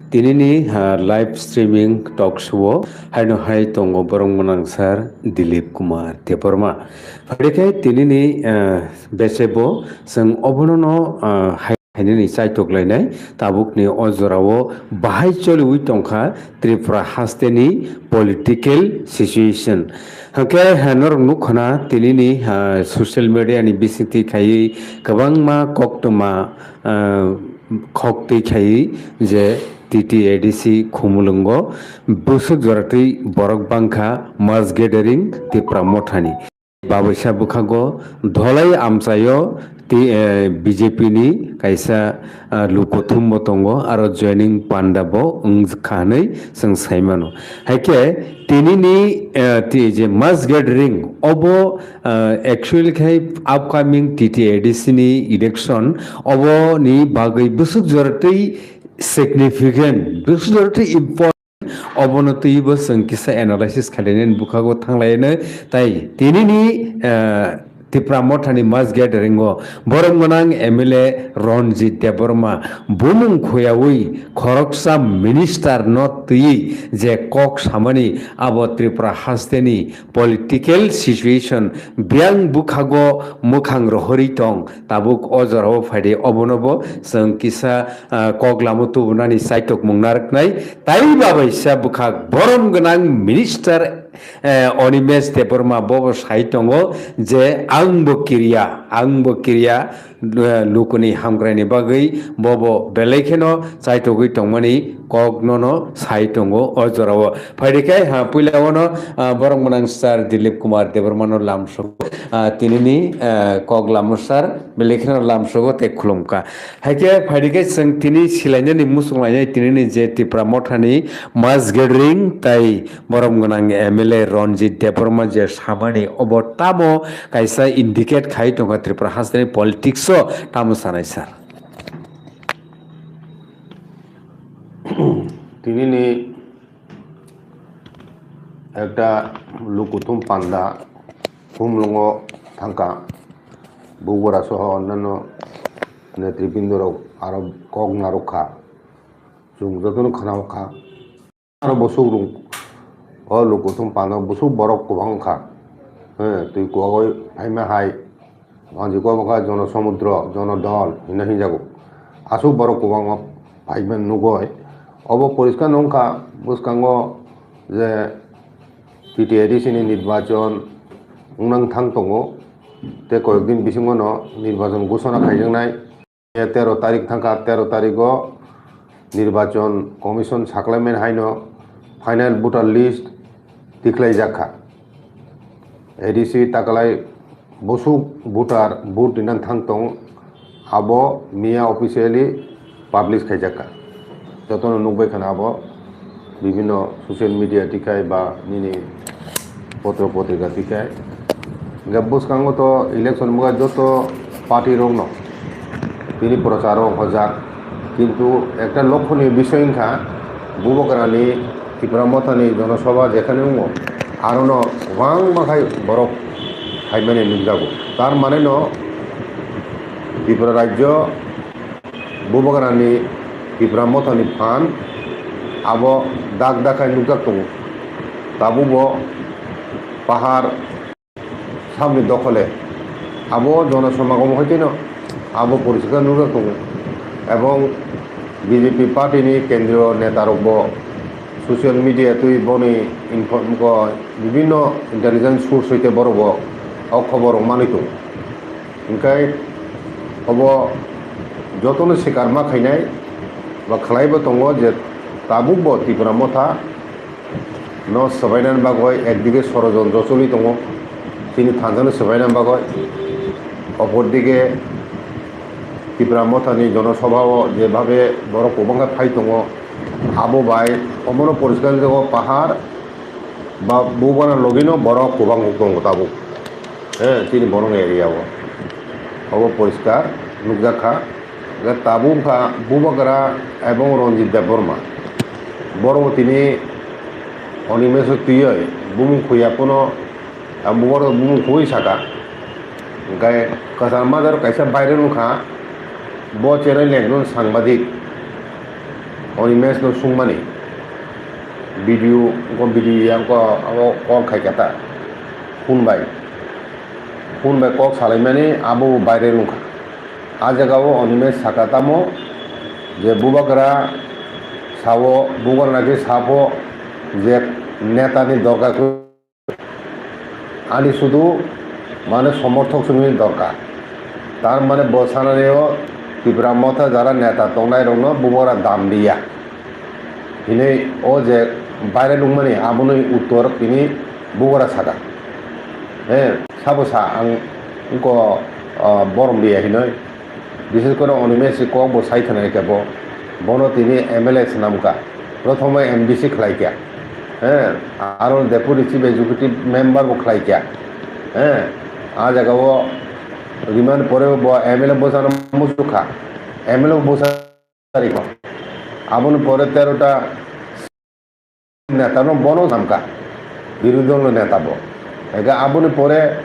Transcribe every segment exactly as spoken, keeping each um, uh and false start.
Tinini, ah, live streaming talk show o haino hai tongo borok mwnang sir Dilip Kumar Debbarma. Phai khe tinini, ah, besebo chwng obono no, ah, hai, hainani chaitok lainai tabukni o jorao bahai choliwi tongkha Tripura hasteni political situation. Hwnkhe, ah, norok nukkhana tinini, ah, social media ni bisingtwi khaiwi kwbangma koktwma, ah, khok twi khaiwi je T T A D C Khumulwngo bwswk jora twi borok bangkha mass gathering Tipra Mothani. Babaisa bwkhago dholai amchaio ti-, eh, B J P ni kaisa, ah, lukuthumbo tongo, aro joining panda bo wngkha hwnwi chwng saimano. Haikhe tinini, eh, ti-, je mass gathering obo, ah, actually khai upcoming T T A D C ni election oboni bagwi bwswk jora twi significant, bwswk jora twi important, obono twibo chwng kisa analysis khlainani bwkhago thanglaino. Tai tinini, ah, Tipra Mothani mass gathering o borok gwnang M L A Ranjit Debbarma bumung khuyaui khoroksa minister no twiwi je kok samani abo Tripura hasteni political situation biyang bwkhago mwkhang rohorwi tong tabuk o jorao phaidi obonobo chwng kisa, ah, kok lama tubunani chaitokmung narwknai. Tai babaisa bwkhak borom gwnang minister, eh, Animesh Debbarma bobo sai tongo je, "Ang bo kiriya, ang bo kiriya, eh, lukuni hamkraini bagwi bobo belai kheno chaitogwi tongmani kok nono sai tongo o jorao." Phaidi khe, ha, puila ono, ah, borok mwnang sir Dilip Kumar Debbarma no lamsogo, ah, tinini, eh, kok lamo sir belai kheno lamsogo tei khulumkha. Haikhe phaidi khe chwng tini silainani muchunglainai tinini je Tipra Mothani mass gathering tai borom gwnang M L A Ranjit Debbarma je samani obo tamo kaisa indicate khai tongkha Tripura hasteni politics o tamo sanai sir. Tinini ekta lukuthum panda Khumlwngo thangkha, Bubura soho onnanno netribindorok aro kok narwkha. Chwng jotono khna kha. Aro bwswk rwng o lukuthum panda bwswk borok kwbang wngkha. He, twi kwagwi phaima hai. Wanjwi kok bwkha jono somudro, jono dol hino hinjago. Aswk borok kwbangma phaima nugwi. Obo poriskar no wngkha bwskango je T T A D C ni nirbachon wngnang thang tongo. Tei koyek din bisingo no nirbachon ghosona khaijaknai. Tero tarik thangkha, tero tarigo nirbachon commission saklaimani haino final voter list tikhlaijakha. A D C takalai bwswk voter vote rinang thang tong, abo miya officially publish khaijakha. Jotono nukbai khana abo bibhinno social media tikhai ba nini potro potrika tikhai. Hingkhe bwskango to election mungkha joto party rokno tini procharo hojak, kintu ekta lokhoniyo bisoi wngkha Bubagrani Tipra Mothani jonosabha jekhane wngo, arono kwbangma khai borok phaimani nukjago. Tar mane no Tripura rajyo Bubagrani Tipra Mothani phan abo dak dak khai nukjak tongo. Tabukbo pahar samni dokhole abo jonosamagomo hai kheno abo poriskar nukjak tongo. Ebong B J P party ni kendriyo neta rokbo social media twi boni info-, ko bibhinno intelligence source hoite borokbo o khobor rok manwi tongo. Hingkhe obo jotono sikar ma khainai ba khlaibo tongo je tabukbo Tipra Motha no swbainani bagwi ekdige sorojontro choli tongo, chini thansa no swbainani bagwi. Opordige Tipra Mothani jonosabha o jebhabe borok kwbangkha phai tongo, abo bai omono poriskar wngjago pahar ba bubana logino borok kwbang tongo tabuk. Eh, chini borokni area o. Obo poriskar nukjakha. Je tabuk wngkha Bubagra ebong Ranjit Debbarma. Borok tini Animesh twiwi bumung khuya phano, ang borok bumung khugwi saka. Hingkhe kwcham bazar kaisa viral wngkha, bo channel ni ekjon sangbadik. Animesh no sungmani video, ko video yang ko abo call khai kata phone bai, phone bai kok salaimani abo viral wngkha. A jaga o Animesh saka tamo je bubagra sao, bubagra naki sapo je neta ni dorkar khe ani sudu mane somorthok sumini dorkar. Tar mane bo sanani o Tipra Motha jara neta tongnai rokno bubagra dam diya. Hinui o je viral wngmani aboni uttor tini bubagra saka. He, sabo sa ang wngko, ah, borom diya hinui. Bises kore Animesh si kok bo sai khna khe bo. Bono tini M L A swnam kha. Prothom M D C khlai kha. He, aro Deputy Chief Executive Member bo khlai kha. He, a jaga o rimani pore bo M L A bwsano muchuk kha. M L A bwsa tarikh o. Aboni pore tero ta neta no bono samka, birodhi dol ni neta bo. Ega aboni pore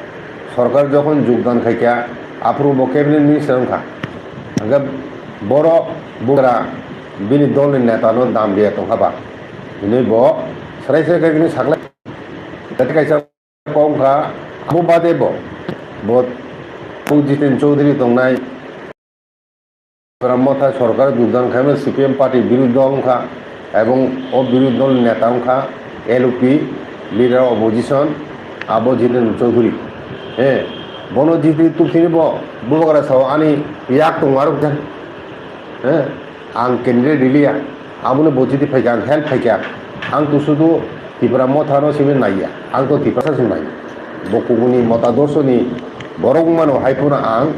sorkar jokhon jogdan khaikha, aphuru bo cabinet minister wngkha. Ega boro bugra bini dol ni neta no dam riya tongkha ba. Hinui bo srai srai khe bini saklai. Tei kaisa kok wngkha, abo bade bo, bo Jiten Chaudhary tongnai, Tipra Motha sorkar jogdan khaima C P M party birodhi dol wngkha, ebong o birodhi dol neta wngkha L O P leader opposition, abo Jiten Chaudhary. He, bono jiti tubsini bo bubagra sao ani yak tongo arok jan. He, ang candidate riliya, aboni bo jiti phaikha, ang help phaikha, ang to sudu Tipra Motha no simi naiya, ang to Tiprasa simi naiya. Bo kubuni mota dorsoni borok wngmano hai phano ang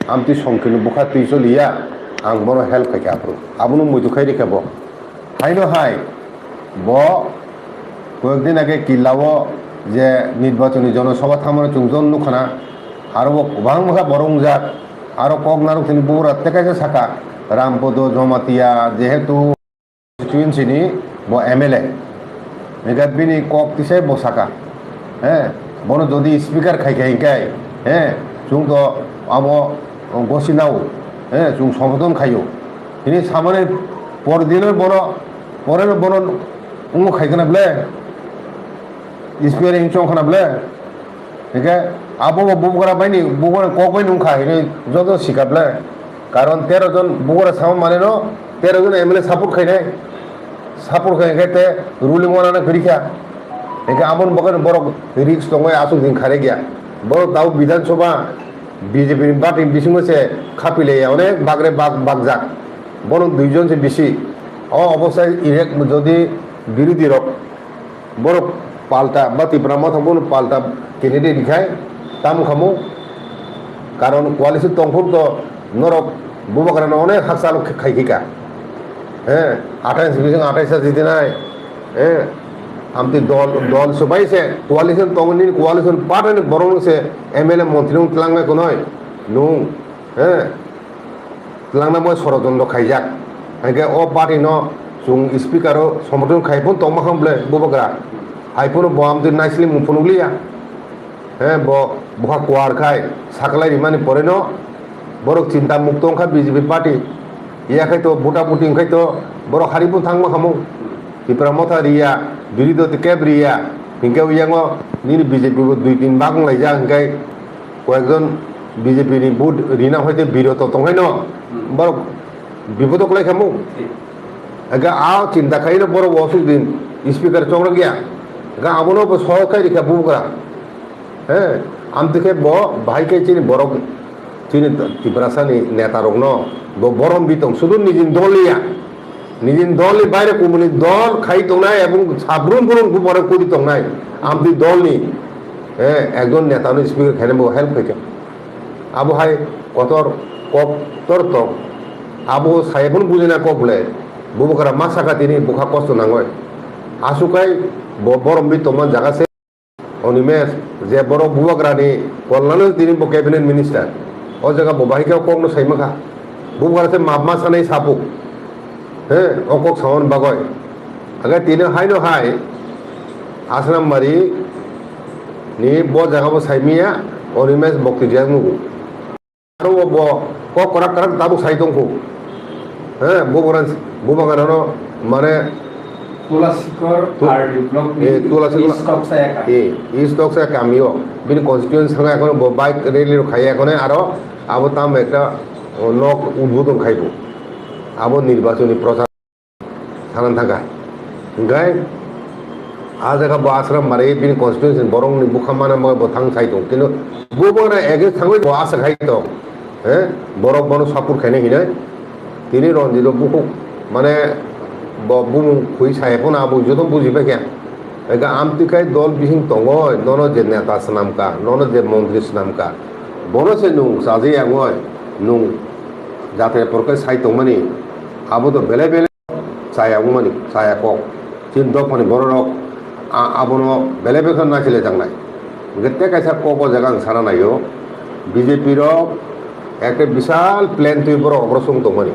Amtwi songkhirni bwkha twi choliya, ang bono help khaikha aphuru. Abono muitu khai rikha bo. Haino hai, bo koyekdin age Killa o je nirbachoni jonosabha thamano chwng jon nukhana, aro bo kwbangma kha borok wngjak, aro kok narwk tini bubura tei kaisa saka, Rampodo Jomatia, jehetu constituency ni bo M L A. Hingke bini kok tisai bo saka, he, bono jodi speaker khai khai hingke, he, chwng to abo gosi nao, he, chwng sombodon khaio. Hini samani pordino bono, poreno bono ungo khai kana ble, speaker hing chong kana ble. Hingke abo bo bubagra bai ni, bubagra kok bai nungkha hinui joto sikap le. Karon tero jon bubagra sama mane no, tero jon M L A support khainai. Support khai hingke te ruling wana na kwrwi kha. Hingke aboni bagwi borok risk tongwi aswk din kharek ya. Borok tabuk Bidhan Sabha B J P ni party bisingo se khapile ya, onek bagre bag, bagjak. Bono dui jon se bisi. O obostai elect jodi birodhi rok borok palta ba Tipra Motha bono palta candidate rikhai tamo khamu, karon coalition tongphuru to norok bubagrano onek hakchalo khai khika, he, athais bising athais ta jitinai, he, amtwi dol, dol swbai se coalition tongni, coalition party ni borok se M L A montri wng twlangmai kunoi nung, he. Twlangna bo sorojontro khaijak. Hingke o party no chwng speaker o somorthon khai phano tongma kha bwle bubagra. Hai phano bo amtwi naisling mung phunukliya. He bo bwkha kuar khai saklai rimani pore no borok chinta mukto wngkha B J P party. Yakhai to buta buti wngkhai to borok hari phano thangma khamu. Tipra Motha riya, biridho to keb riya. Hingke yango nini B J P bo dui tin bag wnglaijak hingke Koyekjon B J P ni vote rina hoite biroto tonghaino, hmm, borok bipodo kwlai khamu. Thik. Ega a chinta khaino borok bo aswk din speaker chokrak ya. Ega abono bo sohor khai rikha bubagra. He, amtwi khe bo bahai khe chini borok, chini Tiprasa ni neta rokno bo borom bi tong, sudu nijin dol ya. Nijin dol ni baire kumuni dol khai tongnai ebong sabrum brum bupore kudi tongnai. Amtwi dol ni, eh, ekjon neta no speaker khaina bo help khaikha. Abo hai kotor kok tor tok. Abo sai phano bujina kok le. Bubagra ma saka tini bwkha kosto nangoi. Aswk khai bo borom bi tongma jaga se. Animesh, je borok bubagrani kolnano tini bo cabinet minister. O jaga bo bahai khe o kokno saima kha. Bubagra se map ma sanai sapuk. He, o kok samani bagoi. Aga tini haino hai, Asrambari ni bo jaga bo saimiya, Animesh bokti jai mugu. Aro bo kok kwrak kwrak tabuk sai tongkhu. He, bubagra, bubagrano mane Tula Sikor, tu-, R D block ni, eh, Tula Sikor, East Toksa eka. Eh, East Toksa kami o. Bini constituency thangkha, ekhono bo bike rally rok khaiya, ekhono aro abo tamo ekta, o, nok udbodon khaibo. Abo nirbachoni prochar. Sanan thangkha. Hingkai a jaga bo Asrambari bini constituency borokni bwkha mana bagwi bo thang sai tong. Kintu bo bono against thangwi bo asa khai tong. He? Borok bono support khainai hinai. Tini Ranjito bukhuk mane bo bumung khui sai phano abo joto buji paikha. Ega amtwi khai dol bising tongo, nono je neta swnamkha, nono je montri swnamkha. Bono se nwng chaji yangoi, nwng jatre porkai sai tongmani. Abo to belai belai chaya wngmani, chaya kok. Chini dophani bororok, a-, abono belai belai kheno naisile tangnai. Hingke tei kaisa kok o jaga ang sana naio, B J P rok ekta bisal plan twi borok okrosong tongmani.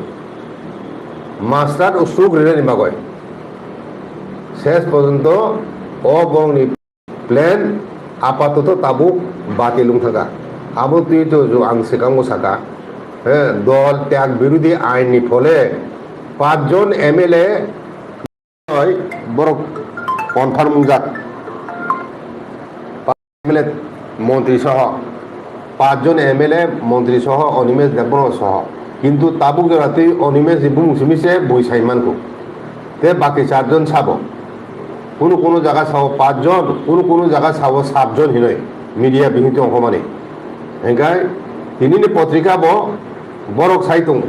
Master usuk rinani bagoi. Ses porjonto o borokni plan apatoto tabuk batil wng thangkha. Abo twi to jo ang swkango saka, he, dol tyag birodhi ain ni phole pach jon M L A oi borok confirm wngjak. M L A montri soho, pach jon M L A montri soho Animesh Debbarma soho. Kintu tabuk jora twi Animesh ni bumung simi se bui sai mankho. Tei baki char jon sabo. Kunu kunu jaga sao pach jon, kunu kunu jaga sao sat jon hinoi media bihik tongkho mani. Hingkai tini ni potrika bo borok sai tongo.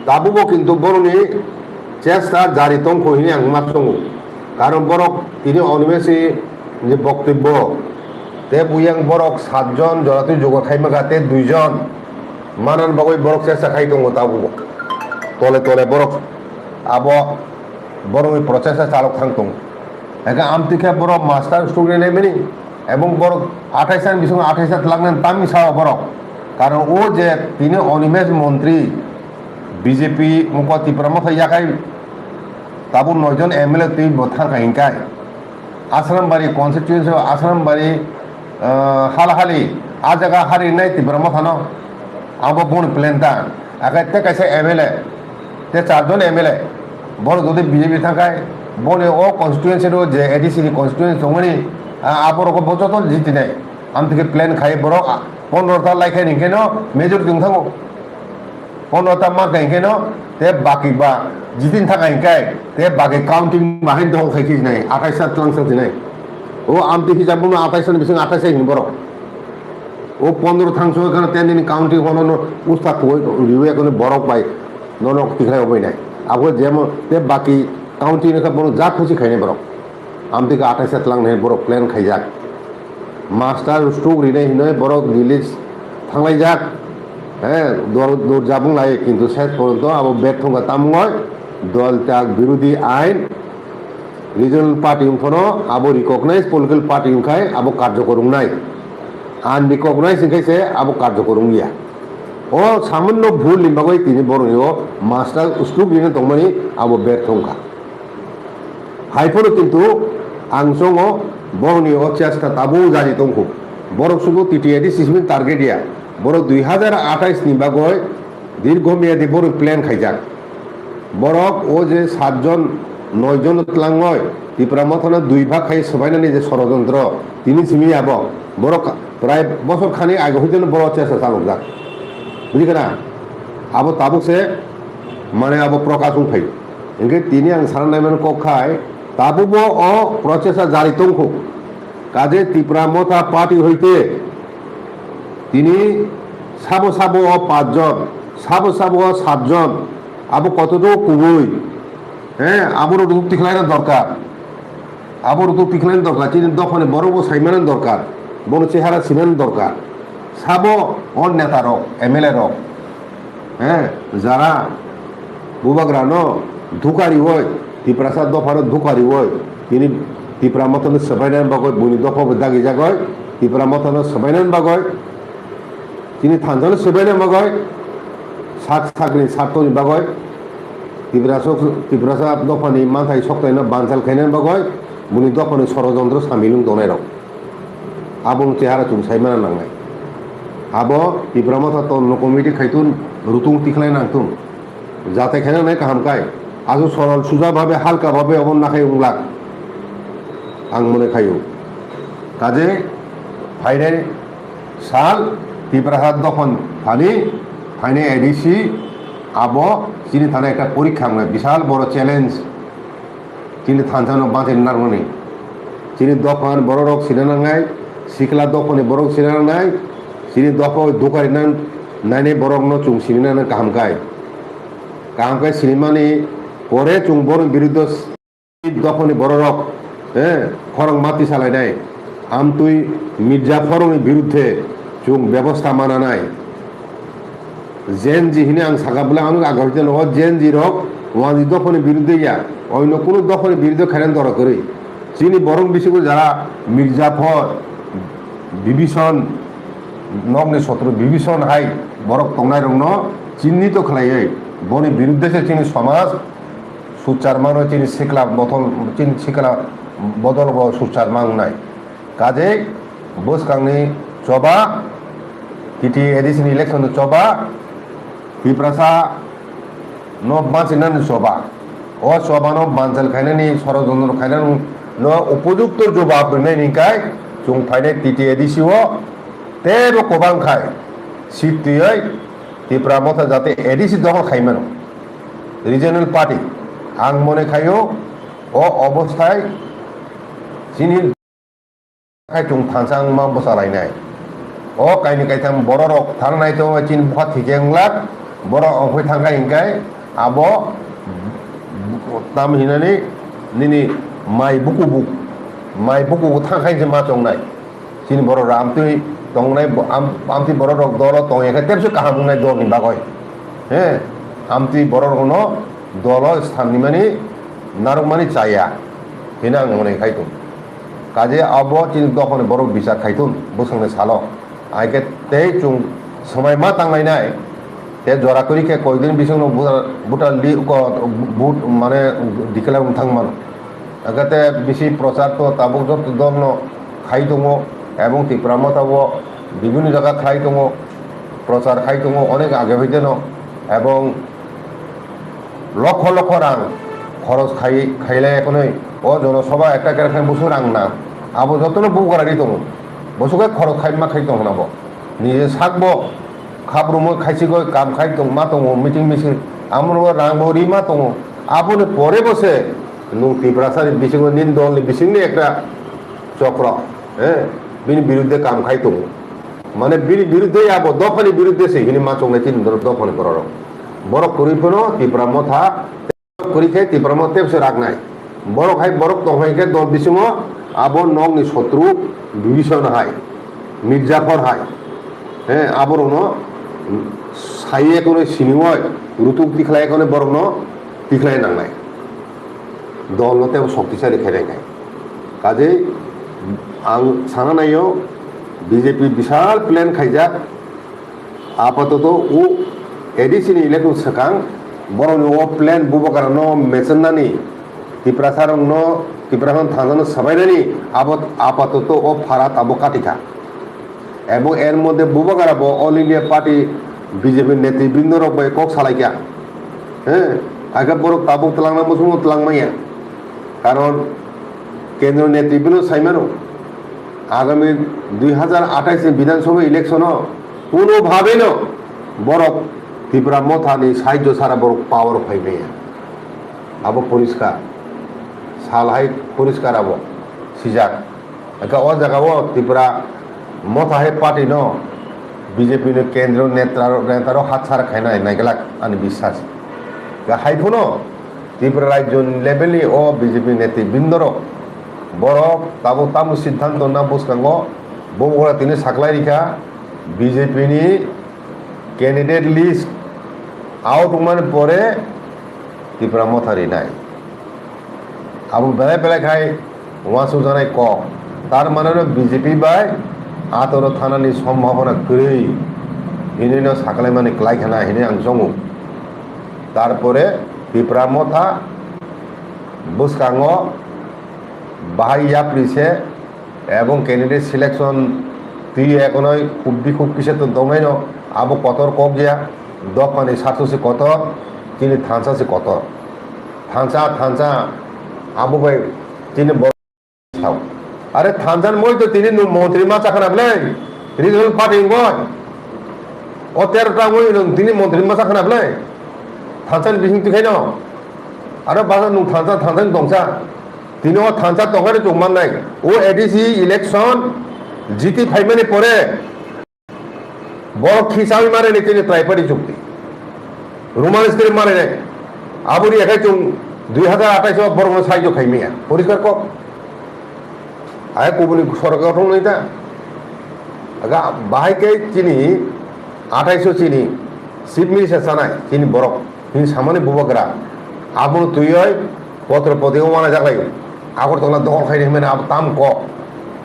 Tabuk bo kintu borokni chesta jari tongkho hinwi ang ma tongo. Karon borok tini Animesh ni je boktobbo tei buyang borok sat jon jora twi jogo khai maka tei dui jon manan bagwi borok chesta khai tongo tabuk bo. Tole tole borok abo borokni prochesta chalok thang tongo. Hingke amtwi khe borok master student emini ebong borok athais ni bisingo athais twlangna tamni sao borok. Karon o je tini Animesh montri B J P mukho Tipra Motha yakai tabuk noi jon M L A twi bo thangkha hingkai. Asrambari constituency o Asrambari, ah, halahali a jaga harinai Tipra Mothano abo boni plan ta. Akai tei kaisa M L A tei char jon M L A borok jodi B J P thangkhai boni o constituency ro je A D C ni constituency tongmani, ah, aborok bo joto jitinai. Amtike plan khai borok, ah, pondro ta laikhai ni keno majority wng thango. Pondro ta ma kai keno te baki ba jitin thakai kai te baki counting bahai dong khai khe nai athais ta tlang sang nai. O amtwi hijab bono athais ni bising athais hin borok. O pondro thang so kana ten din counting hono no usta koi riwe kono borok bai nono tikrai obai nai. Abo jemo te baki counting ne ka bono jak khusi khainai borok. Amtwi ka athais ta tlang nai borok plan khaijak. Master stroke rinai hinoi borok release thanglaijak, he, dor, dor jabung lai, kintu ses porjonto abo berthongkha tamungoi dol tak birodhi ain regional party wngphano abo recognize political party wngkhai abo karjokor wngnai, unrecognized wngkhai se abo karjokor wngya. O samanno bhul ni bagwi tini borokni o master stroke rinai tongmani abo berthongkha. Hai phano kintu ang chongo borokni o chesta tabuk jari tongkhu. Borok sudu T T A D C C ni target ya. Borok dui hajar athais ni bagoi dirgho meyadi borok plan khaijak. Borok o je sat jon, noi jon tlangoi Tipra Mothano dui bhag khai swbainani je sorojontro tini simi abo borok prai bosor khani age hoiteno borok chesta chalokjak. Bujikha na? Abo tabuk se mane abo prokash wngphai. Hingke tini ang sana naimani kok khai, tabukbo o process-a jari tongkhu. Kaje Tipra Motha Party hoite tini sabo sabo o pach jon, sabo sabo o sat jon, abo kotodok kubui, he, abo rok tikhlaina dorkar. Abo rok tikhlaina dorkar, chini dophani borok bo saimana dorkar, bono chehara sinana dorkar. Sabo o neta rok, M L A rok, he, jara bubagrano dukarioi, Tiprasa dophano dukarioi, tini Tipra Mothano swbainani bagoi, buini dopha bo dagijagoi, Tipra Mothano swbainani bagoi, chini thanjano swbainani bagoi, sak sakni sartoni bagoi, Tiprasa, Tiprasa dophani manthai soktaino banchal khainani bagoi, buini dophani sorojontro samilung tongnai rok. Aboni chehara chwng saimana nangnai. Abo Tipra Motha Tondro Committee khaitun rutung tikhlai nangtun. Jate khaina nai kaham kai. Aswk sorol suja bhabe, halka bhabe obo nakhai wnglak. Ang mone khaio. Kaje phainai sal Tiprasa dophani thani, phainai A D C abo chini thani ekta porikha wngnai, bisal boro challenge. Chini thansa no bachai narwknani. Chini dophani borok rok sina nangnai, sikla dophani borok sina nangnai, chini dopha dukari nang nainai borok no chwng sini nang kaham kai. Kaham khe sinimani pore chwng borokni biruddhe dophani bororok, eh, khorang mati salainai. Amtwi Mirza Farukni biruddhe chwng bebosta mananai. Gen Z hini ang saka bwle ano aga hoite no, Gen Z rok wanji dophani biruddhe ya, oino kunu dophani biruddhe khaina dora kwrwi. Chini borok bisingo jara Mirza Phor, Bibison, nokni sotro Bibison hai borok tongnai rokno chinnito khlaiwi boni biruddhe se chini somaj Suchar mano chini sikla bodol, chini sikla bodol bo suchar mangnai. Kajei bwskangni choba, T T A D C ni election ni choba, Tiprasa no bachinani choba. O choba no banchal khainani, sorojontro khainani no upojukto jobab rinai ni kai chwng phainai T T A D C o tebo kwbang khai seat twiwi Tipra Motha jate A D C dokhol khaimano. Regional party, ang mone khaio, o obosthai chini khai chwng thansa wngma bwsa lainai. O kaini kaitham bororok thangnai tongo chini bwkha thikhe wnglak, borok ongkhoi thangkha hinkhai abo tam hinani nini mai bukubu, mai bukubu thangkhai se ma chongnai. Chini borok rok amtwi tongnai bo-, am-, amtwi borok rok dolo tongya khe tebse kaham wngnai dolni bagwi. He, amtwi borok rokno dolo sannimani narwkmani chaya hino ang mone khai tong. Kaje abo chini dophani borok bichar khai tong bwswkni salo. Ai khe tei chwng swmai ma tanglainai. Te jora kwrwi khe koidin bisingno buta, buta li ko, but mane declare wng thang mano. Hwnkhe te bisi prochar to tabuk joto dolno khai tongo, ebong Tipra Motha bo bibhinno jaga khai tongo, prochar khai tongo, onek age hoite no, ebong lokho lokho rang khoros khai, khailai ekhonoi o jono soba ekta kera khai busu rang na, abo jotono bubagra ri tongo, bosok khe khoros khai ma khai tongo na bo, nije sak bo. Khabrumwi khaichigwi kam khai tong ma tongo, meeting misil, amoro rangbo rima tongo. Aboni pore bo se nwng Tiprasani bisingo, nini dolni bisingni ekta chokro, eh, bini biruddhe kam khai tongo. Mane bini biruddhe ya bo dophani biruddhe se hini ma chongnai chini dophani bororok. Borok kwrwi phano Tipra Motha kwrwi khe Tipra Motha tebse raknai. Borok hai borok tong hai khe dol bisingo abo nokni sotru Bibison hai, Mirzaphor hai. He, aborokno saiye kono siniwoi rutuk tikhlai kono borokno tikhlai nangnai. Dolno tebo shoktisali khainai khai. Kajei ang sana naio B J P bisal plan khaijak. Apatoto o A D C ni election swkang borokni o plan bubagrano mechenani, Tiprasarokno, Tiprasano thangjano swbainani abo apatoto o phara tabuk katikha. Ebong er moddhe bubagra bo All India Party B J P netribindorok bai kok salaikha. He, hakhe borok tabuk twlangna muchungo twlangmanya. Karon kendro netribino saimano, agami dui hajar athais ni Bidhan Sabha election o kuno bhabe no borok Tipra Motha ni sahajyo sara borok power o phai maya. Abo poriskar. Sal hai poriskar abo sijak. Hwnkhe o jaga o Tipra Motha hai party no B J P ni kendro netra, neta rok hatsar khainai naiglak ani biswas. Hwnkhe hai phano Tripura rajyo ni level ni o B J P netribindorok borok tabuk tamo siddhanto na bwskango bubagra tini saklai rikha B J P ni candidate list out wngmani pore Tipra Motha rinai. Abo belai belai khai uansukjaknai kok. Tar mane no B J P bai atoro thanani sombhabona kwrwi hinwi no saklaimani kwlai khana hinwi ang chongo. Tarpore Tipra Motha bwskango bahai yapri se ebong candidate selection twi ekonoi khub bikhub kisa to dongnaino abo kotor kok ya dophani sarso se kotor. Chini thansa se kotor. Thansa, thansa, abo bai chini borok sao. Are thansa ni moi to tini nwng montri ma chakhana bwle? Regional party ni moi. O tero ta moi nwng tini montri ma chakhana bwle? Thansa ni bising tikhaino. Aro basa nwng thansa, thansa ni tongsa. Tini o thansa tongkhani chwng mannai. O A D C election jiti phaimani pore borok khisawi maraini tini Tripadi chukti. Roman script marainai. Aboni yakhai chwng dui hazar atais o borokno saijo khaimaya. Poriskar kok. Ai kubuni sorkar thongnai ta. Aga bahai khe chini atais o chini chief minister sanai chini borok. Hini samani bubagra. Abono twiwi potro poti o wana jaklai. Agartala dohor khaini himani abo tam kok.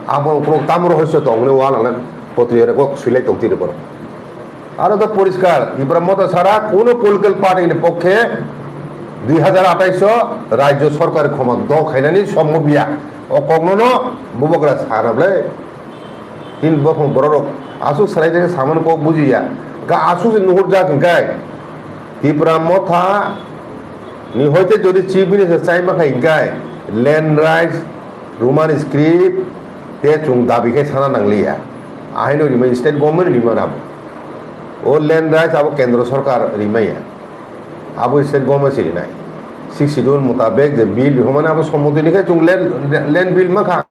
Abo ukrok tam rohosyo tong hwnwi wana le potri ere kok swilai tong tiri borok. Aro to poriskar, Tipra Motha sara kuno political party ni pokkhe dui hazar atais o rajyo sorkar khoma dol khainani sommo biya. O kokno no bubagra sara bwle. Tin bokhong bororok aswk swlai tei samani kok bujiya. Ga aswk se nuhur jak hwnkhe Tipra Motha ni hoite jodi chief minister chaima khai hwnkhe land rights, Roman script te chwng dabi khe sana nangliya. Ahaino rimani state government rimani abo. O land rights abo kendro sorkar rimaya. Abo state government sirinai. Sixth schedule mutabek je bill rihormani abo sommoti ni khe chwng land, land bill mankha.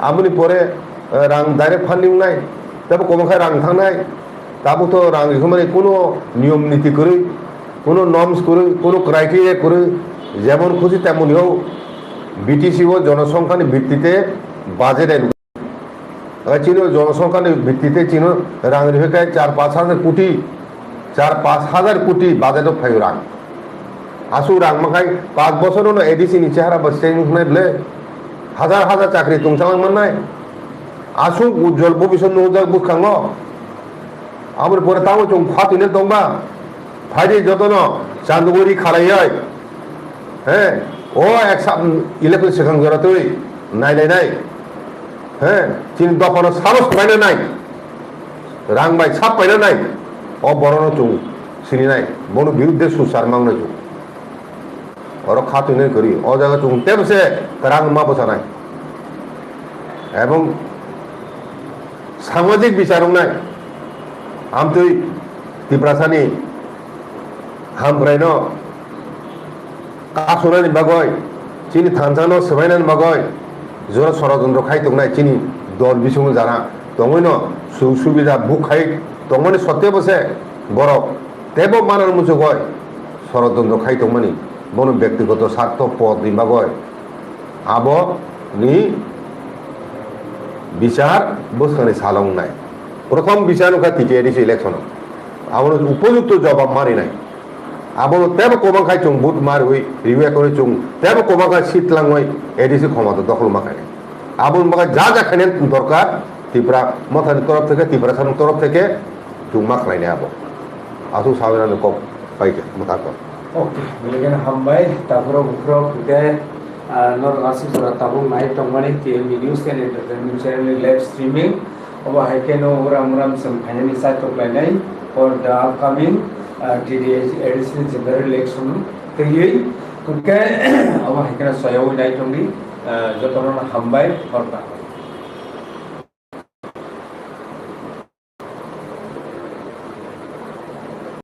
Aboni pore, eh, rang direct funding nai. Tabo kwbang khe rang thangnai. Tabuk to rang rihormani kuno niyom niti kwrwi, kuno norms kwrwi, kuno criteria kwrwi, jemon khusi temon hok B T C o jonosongkhani bittite budget ai. Aga chini jonosongkhani bittite chini rang rihoi khe char pash hajar koti, char pash hajar koti budget o phaio rang. Aswk rang makhai pash bosor no A D C ni chehara bo change wngnai bwle. Hajar hajar chakri tongchalak mannai. Aswk ujjwal bobisot nukjak bwskango. Aboni pore tamo chwng phatwino tongba. Phaidi jotono chanduguri khalaioi. He, o eksa election swkang jora twi nailainai. He, chini dophano sabos paina nai. Rang bai sap paina nai. O borokno chwng sininai. Bono birudde susar mangnai chwng. Oro kha twinai kwrwi. O jaga chwng tebse kwrang ma bwchanai. Ebong samajik bichar wngnai. Amtwi Tiprasani hamkraino kasunani bagwi, chini thansano swbainani bagwi jora sorojontro khai tongnai chini dol bisingo jara tongwino sujog subida buk khai tongmani sottebo se borok tebo manani muchugwi sorojontro khai tongmani bono bektigoto sartho podni bagwi abo ni bichar bwskangni salo wngnai. Prothom bichar wngkha T T A D C election o. Abono upojukto jobab marinai. Abono tebo kwbang khai chwng vote ma rwi, rwi ekore chwng tebo kwbang khai seat langwi A D C khomata dokhol ma khainai. Aboni bagwi ja ja khainai dorkar Tipra Mothani torof theke, Tiprasani torof theke chwng ma khlainai abo. Aswk sawi rani kok pai khe mwthangkor. Okay, belai kheno hambai, takhurok bukhurok, hwnkhe, ah, norok aswk jora tabuk nai tongmani T M B News and Entertainment Channel ni live streaming. Obo hai kheno uram uram chwng phainani chai toklainai for the upcoming, ah, T D A D C general election twiwi. Hwnkhe, obo hai kheno soyawi nai tongdi, ah, jotono hambai, hor kaham.